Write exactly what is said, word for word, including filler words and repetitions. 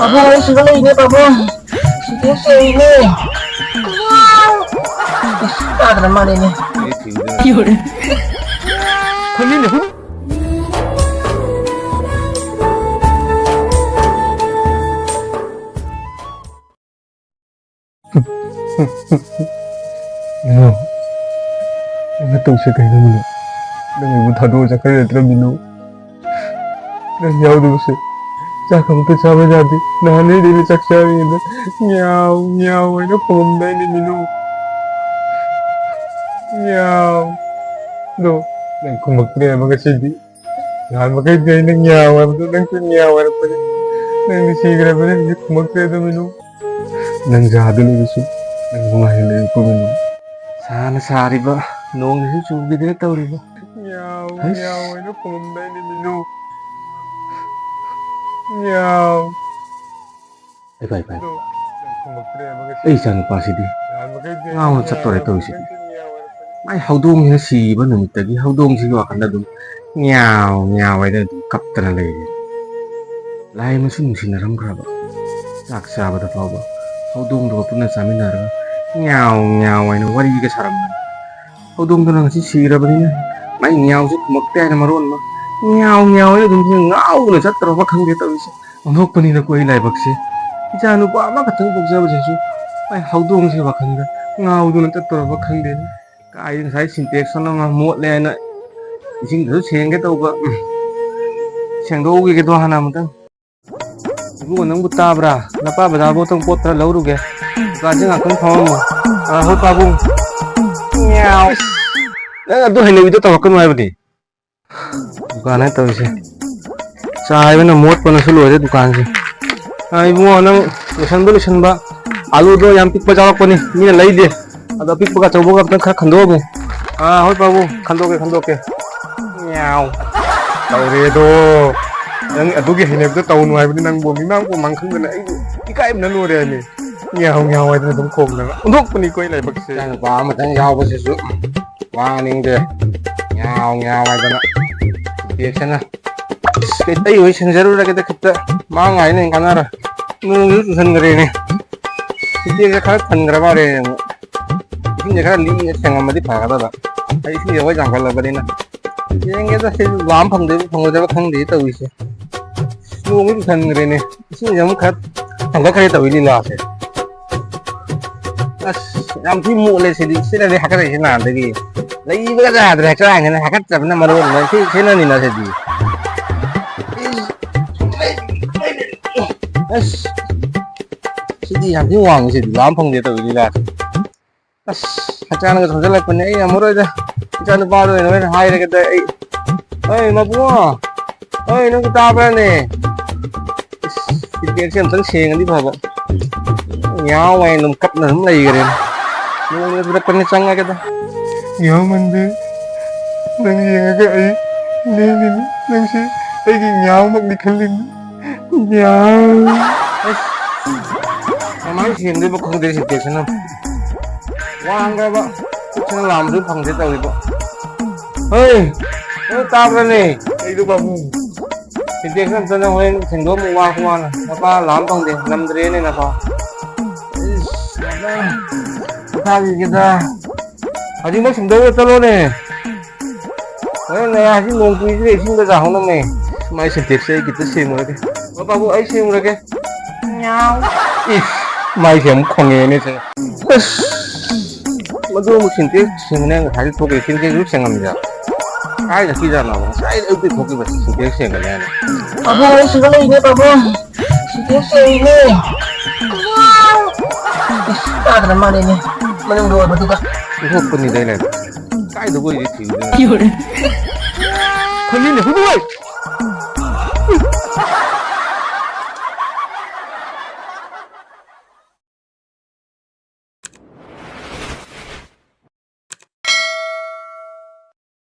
ꯄꯥꯕꯨꯡ, ꯑꯩ ꯁꯤꯗ ꯂꯩꯅꯦ, ꯄꯥꯕꯨꯡ꯫ ꯁꯤꯗ ꯂꯩꯅꯦ꯫ ꯏꯁ, ꯇꯥꯗ꯭ꯔ ꯃꯥꯜꯂꯦꯅꯦ꯫ ꯊꯝꯃꯤꯅꯦ꯫ ꯃꯤꯅꯨ, ꯅꯪ ꯅꯇꯧꯁꯦ ꯀꯩꯅꯣ ꯃꯤꯅꯨ? ꯅꯪ ꯑꯩꯕꯨ ꯊꯥꯗꯣꯛꯑ ꯆꯠꯈ꯭ꯔ ꯅꯠꯇ꯭ꯔ ꯃꯤꯅꯨ? ꯅꯪ ꯌꯥꯎꯗꯕꯁꯦ ꯆꯥꯛ ꯑꯃꯇ ꯆꯥꯕ ꯌꯥꯗꯦ꯫ ꯅꯍꯥꯟꯉꯩꯗꯤ ꯑꯩꯅ ꯆꯥꯛ ꯆꯥꯔꯤꯉꯩꯗ ꯉ꯭ꯌꯥꯎ ꯉ꯭ꯌꯥꯎ ꯍꯥꯏꯅ ꯈꯣꯡꯉꯝꯗꯥꯏꯅꯦ ꯃꯤꯅꯨ꯫ ꯉ꯭ꯌꯥꯎ꯫ ꯑꯗꯣ ꯅꯪ ꯈꯨꯝꯃꯛꯇ꯭ꯔꯦꯕ ꯉꯁꯤꯗꯤ꯫ ꯅꯍꯥꯟ ꯃꯈꯩꯗꯤ ꯑꯩꯅ ꯉ꯭ꯌꯥꯎ ꯍꯥꯏꯕꯗꯣ ꯅꯪꯁꯨ ꯉ꯭ꯌꯥꯎ ꯍꯥꯏꯔꯛꯄꯅꯤ꯫ ꯅꯪꯗꯤ ꯁꯤꯈ꯭ꯔꯕꯅꯤ, ꯍꯧꯖꯤꯛ ꯈꯨꯝꯃꯛꯇ꯭ꯔꯦ ꯑꯗꯨ ꯃꯤꯅꯨ꯫ ꯅꯪ ꯖꯥꯗꯨ ꯂꯩꯔꯁꯨ ꯅꯪ ꯅꯨꯡꯉꯥꯏꯅ ꯂꯩꯌꯨꯀꯣ ꯃꯤꯅꯨ꯫ ꯁꯥꯅ ꯁꯥꯔꯤꯕ, ꯅꯣꯡꯁꯤꯁꯨ ꯆꯨꯈꯤꯗ꯭ꯔꯦ ꯇꯧꯔꯤꯕ꯫ ꯃꯤꯌꯥꯎ, ꯍꯩꯁ꯫ ꯃꯤꯌꯥꯎ ꯍꯥꯏꯅ ꯈꯨꯝꯃꯝꯗꯥꯏꯅꯦ ꯃꯤꯅꯨ꯫ ꯃꯤꯌꯥꯎ꯫ ꯏꯄꯥ, ꯏꯄꯥ꯫ ꯑꯗꯣ ꯅꯪ ꯈꯨꯝꯃꯛꯇ꯭ꯔꯦꯕ ꯉꯁꯤ꯫ ꯑꯩ ꯏꯆꯥꯅꯨꯄꯥꯁꯤꯗꯤ ꯅꯍꯥꯟ ꯃꯈꯩꯗꯤ ꯉꯥꯎꯅ ꯆꯠꯇꯣꯔꯦ ꯇꯧꯔꯤꯁꯤꯗꯤ꯫ ꯅꯪꯁꯨ ꯃꯤꯌꯥꯎ ꯍꯥꯏꯔꯛꯄꯅꯤ꯫ ꯃꯥꯏ ꯍꯧꯗꯣꯡꯁꯤꯅ ꯁꯤꯈꯤꯕ ꯅꯨꯃꯤꯠꯇꯒꯤ ꯍꯧꯗꯣꯡꯁꯤꯒꯤ ꯋꯥꯈꯜꯗ ꯑꯗꯨꯝ ꯃꯤꯌꯥꯎ, ꯃꯤꯌꯥꯎ ꯍꯥꯏꯗꯅ ꯑꯗꯨꯝ ꯀꯞꯇꯅ ꯂꯩꯔꯦ꯫ ꯂꯥꯏ ꯑꯃꯁꯨ ꯅꯨꯡꯁꯤꯅꯔꯝꯈ꯭ꯔꯕ꯫ ꯆꯥꯛ ꯆꯥꯕꯗ ꯐꯥꯎꯕ ꯍꯧꯗꯣꯡꯗꯨꯒ ꯄꯨꯟꯅ ꯆꯥꯃꯤꯟꯅꯔꯒ ꯉ꯭ꯌꯥꯎ ꯉ꯭ꯌꯥꯎ ꯍꯥꯏꯅ ꯋꯥꯔꯤꯒ ꯁꯥꯔꯝꯕꯅꯤ꯫ ꯍꯧꯗꯣꯡꯗꯨꯅ ꯉꯁꯤ ꯁꯤꯔꯕꯅꯤꯅ ꯃꯥꯏ ꯉ꯭ꯌꯥꯎꯁꯦ ꯈꯨꯝꯃꯛꯇꯦ ꯍꯥꯏꯅ ꯃꯔꯣꯟ ꯑꯃ ꯉ꯭ꯌꯥꯎ ꯉ꯭ꯌꯥꯎ ꯍꯥꯏꯅ ꯑꯗꯨꯝ ꯉꯥꯎꯗꯨꯅ ꯆꯠꯇ꯭ꯔꯕ ꯈꯪꯗꯦ ꯇꯧꯔꯤꯁꯦ꯫ ꯑꯣꯟꯊꯣꯛꯄꯅꯤꯗꯀꯣ ꯑꯩ ꯂꯥꯏꯕꯛꯁꯦ꯫ ꯏꯆꯥ ꯅꯨꯄꯥ ꯑꯃꯈꯛꯇꯪ ꯄꯣꯛꯆꯕꯁꯤꯁꯨ ꯃꯥꯏ ꯍꯧꯗꯣꯡꯁꯦ ꯋꯥꯈꯜꯗ ꯉꯥꯎꯗꯨꯅ ꯆꯠꯇ꯭ꯔꯕ ꯈꯪꯗꯦꯅꯦ꯫ ꯀꯥꯏꯗ ꯉꯁꯥꯏ ꯁꯤꯟꯇꯦꯛꯁ ꯑꯃ ꯃꯣꯠꯂꯦ ꯍꯥꯏꯅ ꯏꯁꯤꯡꯗꯨꯁꯨ ꯁꯦꯡꯒꯦ ꯇꯧꯕ꯫ ꯎꯝ꯫ ꯁꯦꯡꯗꯣꯛꯎꯈꯤꯒꯦꯗꯣ ꯍꯥꯟꯅ ꯑꯃꯨꯛꯇꯪ꯫ ꯏꯕꯨꯡꯉꯣ, ꯅꯪꯕꯨ ꯇꯥꯕ꯭ꯔꯥ? ꯅꯄꯥ ꯕꯖꯥꯔ ꯄꯣꯠꯇꯪ ꯄꯣꯠ ꯈꯔ ꯂꯧꯔꯨꯒꯦ꯫ ꯗꯨꯀꯥꯟꯁꯦ ꯉꯥꯛꯇꯪ ꯐꯝꯃꯝꯃꯣ꯫ ꯑꯥ, ꯍꯣꯏ, ꯄꯥꯕꯨꯡ꯫ ꯅꯪ ꯑꯗꯨ ꯍꯩꯅꯕꯤꯗꯣ ꯇꯧꯔꯛꯀꯅꯨ ꯍꯥꯏꯕꯅꯤ꯫ ꯗꯨꯀꯥꯟ ꯍꯥꯏ ꯇꯧꯔꯤꯁꯦ꯫ ꯆꯥꯏꯕꯅ ꯃꯣꯠꯄꯅꯁꯨ ꯂꯣꯏꯔꯦ ꯗꯨꯀꯥꯟꯁꯦ꯫ ꯑꯥ, ꯏꯕꯨꯡꯉꯣ, ꯅꯪ ꯂꯣꯏꯁꯟꯕ ꯂꯣꯏꯁꯟꯕ꯫ ꯑꯥꯂꯨꯗꯣ ꯌꯥꯝ ꯄꯤꯛꯄ ꯌꯥꯎꯔꯛꯄꯅꯤ, ꯃꯤꯅ ꯂꯩꯗꯦ꯫ ꯑꯗꯣ ꯑꯄꯤꯛꯄꯒ ꯑꯆꯧꯕꯒ ꯑꯝꯇꯪ ꯈꯔ ꯈꯟꯗꯣꯛꯑꯝꯃꯨ꯫ ꯑꯥ, ꯍꯣꯏ ꯄꯥꯕꯨꯡ, ꯈꯟꯗꯣꯛꯀꯦ, ꯈꯟꯗꯣꯛꯀꯦ꯫ ꯉ꯭ꯌꯥꯎ꯫ ꯇꯧꯔꯦꯗꯣ꯫ ꯅꯪ ꯑꯗꯨꯒꯤ ꯍꯩꯅꯕꯤꯗꯣ ꯇꯧꯅꯨ ꯍꯥꯏꯕꯅꯤ ꯅꯪꯕꯨ꯫ ꯃꯤꯃꯥꯡ ꯄꯨꯝꯃꯥꯡ ꯈꯪꯗꯅ ꯑꯩꯕꯨ ꯏꯀꯥꯏꯕꯅ ꯂꯣꯏꯔꯦ ꯍꯥꯏꯃꯤ꯫ ꯉ꯭ꯌꯥꯎ ꯉ꯭ꯌꯥꯎ ꯍꯥꯏꯗꯅ ꯑꯗꯨꯝ ꯈꯣꯡꯗꯅ꯫ ꯑꯣꯟꯊꯣꯛꯄꯅꯤꯀꯣ ꯑꯩ ꯂꯥꯏꯕꯛꯁꯦ꯫ ꯏꯆꯥꯅꯨꯄꯥ ꯑꯃꯇꯪ ꯌꯥꯎꯕꯁꯤꯁꯨ ꯋꯥ ꯉꯥꯡꯅꯤꯡꯗꯦ꯫ ꯉ꯭ꯌꯥꯎ ꯉ꯭ꯌꯥꯎ ꯍꯥꯏꯗꯅ꯫ ꯕꯦꯛꯁꯤꯅ꯫ ꯑꯁ, ꯀꯩ-, ꯑꯩ ꯑꯣꯏ ꯁꯦꯡꯖꯔꯨꯔꯒꯦꯗ ꯈꯤꯇ꯫ ꯃꯥꯡ ꯉꯥꯏꯅ ꯀꯥꯟꯅꯔ꯫ ꯅꯣꯡꯁꯨ ꯆꯨꯁꯟꯈ꯭ꯔꯦꯅꯦ꯫ ꯁꯤꯟꯇꯦꯛꯁꯁꯦ ꯈꯔ ꯊꯟꯈ꯭ꯔ ꯃꯥꯜꯂꯦ ꯑꯃꯨꯛ꯫ ꯏꯁꯤꯡꯁꯦ ꯈꯔ ꯂꯤꯛꯅ ꯁꯦꯡꯉꯝꯃꯗꯤ ꯐꯒꯗꯕ꯫ ꯑꯩ ꯏꯁꯤꯡꯁꯦ ꯂꯣꯏ ꯌꯥꯝꯈꯠꯂꯕꯅꯤꯅ꯫ ꯌꯦꯡꯒꯦꯗ, ꯁꯤ ꯂꯥꯝ ꯐꯪꯗꯣꯏꯕ ꯐꯪꯉꯣꯏꯗꯕ ꯈꯪꯗꯦ ꯇꯧꯔꯤꯁꯦ꯫ ꯅꯣꯡꯁꯨ ꯆꯨꯁꯟꯈ꯭ꯔꯦꯅꯦ꯫ ꯏꯁꯤꯡꯁꯦ ꯑꯃꯨꯛ ꯈꯔ ꯊꯥꯡꯒꯠꯈ꯭ꯔꯦ ꯇꯧꯔꯤ ꯂꯤꯂꯥꯁꯦ꯫ ꯑꯁ, ꯌꯥꯝ ꯊꯤ ꯃꯣꯠꯂꯦ ꯁꯤꯗꯤ꯫ ꯁꯤꯅꯅꯦ ꯍꯥꯀꯠꯆꯩꯁꯦ ꯅꯍꯥꯟꯗꯒꯤ꯫ ꯂꯩꯕꯒ ꯌꯥꯗ꯭ꯔꯦ ꯍꯛꯆꯥꯡꯁꯤꯅ꯫ ꯍꯥꯀꯠꯆꯕꯅ ꯃꯔꯣꯜ ꯑꯃ꯫ ꯁꯤ, ꯁꯤꯅꯅꯤꯅ ꯁꯤꯗꯤ꯫ ꯑꯁ, ꯁꯤꯗꯤ ꯌꯥꯝ ꯊꯤ ꯋꯥꯡꯉꯤ ꯁꯤꯗꯤ꯫ ꯂꯥꯝ ꯐꯪꯗꯦ ꯇꯧꯔꯤ ꯂꯤꯂꯥꯁꯦ꯫ ꯑꯁ, ꯍꯛꯆꯥꯡꯒ ꯁꯣꯟꯖꯜꯂꯛꯄꯅꯦ꯫ ꯑꯩ ꯉꯝꯃꯔꯣꯏꯗ꯫ ꯏꯆꯥ ꯅꯨꯄꯥꯗ ꯑꯣꯏꯅ ꯍꯣꯔꯦꯟ ꯍꯥꯏꯔꯒꯦꯗ ꯑꯩ꯫ "ꯑꯩ ꯃꯕꯨꯡꯉꯣ, ꯑꯩ ꯅꯪ ꯇꯥꯕ꯭ꯔꯥꯅꯦ?" ꯏꯁ, ꯁꯤꯟꯇꯦꯛꯁꯁꯦ ꯑꯝꯇꯪ ꯁꯦꯡꯉꯗꯤ ꯐꯕ꯫ ꯌꯥꯎ ꯍꯥꯏꯅ ꯑꯗꯨꯝ ꯀꯞꯅ ꯑꯗꯨꯝ ꯂꯩꯈꯔꯦ꯫ ꯅꯣꯡꯃꯗ ꯄꯤꯔꯛꯄꯅꯦ, ꯆꯪꯉꯒꯦꯗ꯫ ꯌꯥꯎꯃꯟꯗꯦ꯫ ꯅꯪ ꯌꯦꯡꯉꯒ ꯑꯩ ꯂꯦꯡꯉꯤꯅꯤ꯫ ꯅꯪꯁꯦ ꯑꯩꯒꯤ ꯌꯥꯎꯃꯛꯅꯤ ꯈꯜꯂꯤꯅꯤ꯫ ꯌꯥꯎ꯫ ꯑꯁ, ꯀꯃꯥꯏꯅ ꯁꯦꯡꯗꯣꯏꯕ ꯈꯪꯗꯦ ꯁꯤꯟꯇꯦꯛꯁꯁꯤꯅ꯫ ꯋꯥꯡꯈ꯭ꯔꯕ ꯈꯨꯠꯁꯤꯅ ꯂꯥꯝꯕꯁꯨ ꯐꯪꯗꯦ ꯇꯧꯔꯤꯕ꯫ ꯍꯣꯏ, ꯅꯪ ꯇꯥꯕ꯭ꯔꯅꯦ? ꯑꯩꯗꯣ ꯄꯥꯕꯨꯡ꯫ ꯁꯤꯟꯇꯦꯛꯁ ꯑꯝꯇꯅ ꯍꯣꯔꯦꯟ ꯁꯦꯡꯗꯣꯛꯑꯝꯃꯨ, ꯋꯥꯁꯨ ꯋꯥꯅ꯫ ꯅꯄꯥ ꯂꯥꯝ ꯐꯪꯗꯦ, ꯉꯝꯗ꯭ꯔꯦꯅꯦ ꯅꯄꯥ꯫ ꯏꯁ, ꯄꯣꯊꯥꯈꯤꯒꯦꯗ꯫ ꯍꯧꯖꯤꯛꯃꯛ ꯁꯦꯡꯗꯣꯛꯑꯒ ꯆꯠꯂꯣꯅꯦ꯫ ꯍꯣꯔꯦꯟ ꯅꯌꯥꯁꯤ ꯅꯣꯡ ꯆꯨꯏꯁꯤꯗ ꯏꯁꯤꯡꯗ ꯇꯥꯍꯧꯅꯕꯅꯦ꯫ ꯃꯥꯏ ꯁꯤꯟꯇꯦꯛꯁꯁꯦ ꯑꯩ ꯈꯤꯇ ꯁꯦꯡꯉꯨꯔꯒꯦ꯫ ꯑꯣ ꯄꯥꯕꯨꯡ, ꯑꯩ ꯁꯦꯡꯉꯨꯔꯒꯦ꯫ ꯏꯁ, ꯃꯥꯏꯁꯦ ꯑꯃꯨꯛ ꯈꯣꯡꯉꯦꯅꯦ ꯁꯦ꯫ ꯑꯁ, ꯃꯗꯨ ꯑꯃꯨꯛ ꯁꯤꯟꯇꯦꯛꯁ ꯁꯦꯡꯉꯅꯦ ꯉꯁꯥꯏꯗꯤ ꯊꯣꯛꯈ꯭ꯔꯦ, ꯁꯤꯟꯇꯦꯛꯁꯁꯨ ꯁꯦꯡꯉꯝꯗꯦ꯫ ꯀꯥꯏꯗ ꯀꯤꯖꯥꯠꯅꯣ? ꯉꯁꯥꯏ ꯑꯌꯨꯛꯇꯩ ꯊꯣꯛꯈꯤꯕ ꯁꯤꯟꯇꯦꯛꯁ ꯁꯦꯡꯉꯅꯦ ꯍꯥꯏꯅ꯫ ꯄꯥꯕꯨꯡ, ꯑꯩ ꯁꯤꯗ ꯂꯩꯅꯦ, ꯄꯥꯕꯨꯡ꯫ ꯁꯤꯟꯇꯦꯛꯁ ꯁꯦꯡꯉꯤꯅꯦ꯫ ꯏꯁ, ꯇꯥꯗ꯭ꯔ ꯃꯥꯜꯂꯦꯅꯦ꯫ ꯃꯅꯨꯡꯗ ꯑꯣꯏꯕꯗꯨꯗ꯫ ꯊꯣꯛꯄꯅꯤꯗ ꯑꯩꯅ꯫ ꯀꯥꯏꯗꯕꯨ ꯑꯣꯏꯗꯤ ꯊꯤꯕꯗ꯫ ꯈꯪꯉꯤꯅꯦ, ꯍꯨꯏꯕꯨ!